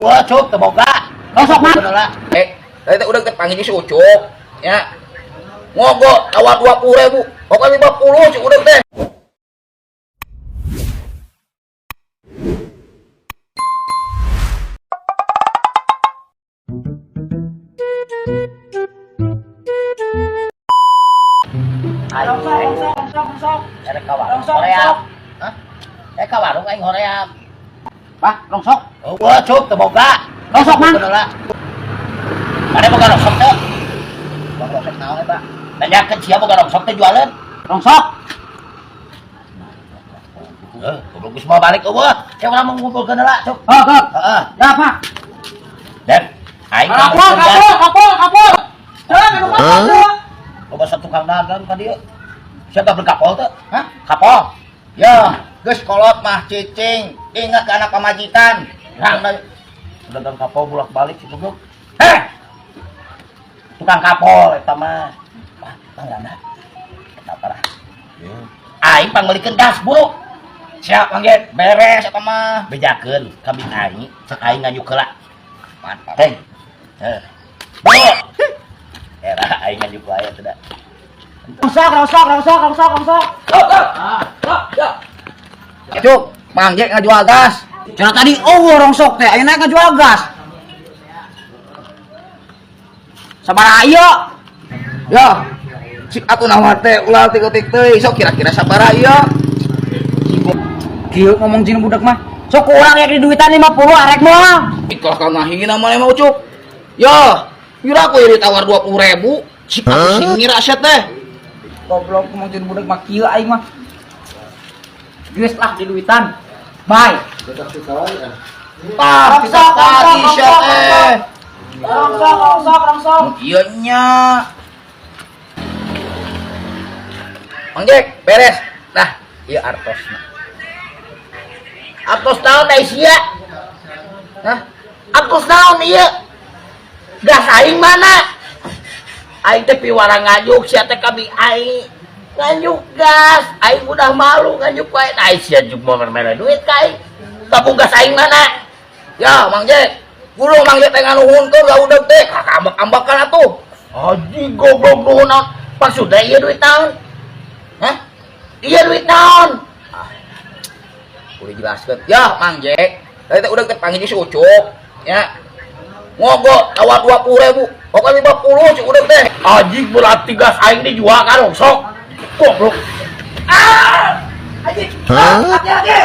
Wah, Cuk, teu boga. Rosok, Mang. Eh, tadi teh udah panggil si Ucup, ya. Ngogo tawar 20.000, pokoknya 50 si udah teh. Aing Rongsok, rongsok, rongsok, rongsok. erek ka warung Rongsok, hoream. rongsok. Hah? Erek ka warung aing hoream. Bah, rongsok. Wah, Cuk, teu boga. Rongsok, Mang. Mana boga rongsok teh? Boga rongsok naon eta? Nanyakeun sia boga rongsok teh jualeun. Rongsok. Heuh, goblok geus moal balik eueuh. Cek urang mau ngumpulkeun heula, Cuk. Oh, kok. Heeh. Ya, Pak. Dan aing Kapol, kapol, kapol, kapol. Jangan, anu kapol, tuh. Loba tukang dagang ka dieu. Siapa berkapol teh? Hah? Kapol. Ya, geus kolot mah cicing, ingat ke anak pamajikan. Nah, dagang kapol bolak-balik si goblok. Heh. Tukang kapol eta mah. Wah, panggana. Eta parah. Aing pangmeulikeun gas buru. Siap, Mang Jack. Beres eta mah. Bejakeun kambing aing, cek aing nganyuk heula. Mantap. Teng. Heh. Buru. Era aing nganyuk wae atuh da. Rongsok, rongsok, rongsok, rongsok, rongsok. Cuk, Mang Jack ngajual gas. Cenah tadi eueuh rongsok teh, ayeuna ngajual gas. Sabaraha ieu? Ya. Cik atuh nawar teh ulah tik-tik teuing. Sok kira-kira sabaraha ieu? Kieu ngomong jeung budak mah. Sok ku urang rek diduitan 50 arek moal. Ikhlas kalau ngahina mah emang Ucup. Ya, kira aku ini tawar 20.000. Cik aku sing ngira sia teh. Goblok ngomong jeung budak mah kieu aing mah. Geus lah diduitan. Bye. Tah, Rongsok, tadi rongsok, sia rongsok, teh. Rongsok, rongsok, rongsok. Ieu nya. Mang Jack, beres. Nah, ieu artosna. Artos naon da sia? Hah? Artos naon ieu? Gas aing mana? Aing teh piwara nganyuk sia teh kami aing nganyuk gas. Aing udah malu nganyuk wae. Nah, sia juk mau mere duit ka aing. Tabung gas aing mana? Ya, Mang Jack. Kudu Mang Jack teh nganuhunkeun ka udeuk teh, kakambak-ambakan atuh. Anjing goblok nuhun naon? Maksudna ieu duit naon? Hah? Ieu duit naon? Udah jelaskan. Ya, Mang Jack. Tadi teh udah panggil si Ucup, ya. Ngogo tawar 20.000. Pokoknya 50 si udah teh. Anjing berarti gas aing dijual ka rongsok. Goblok. Ah! Anjing. Ah, hati-hati. Ah!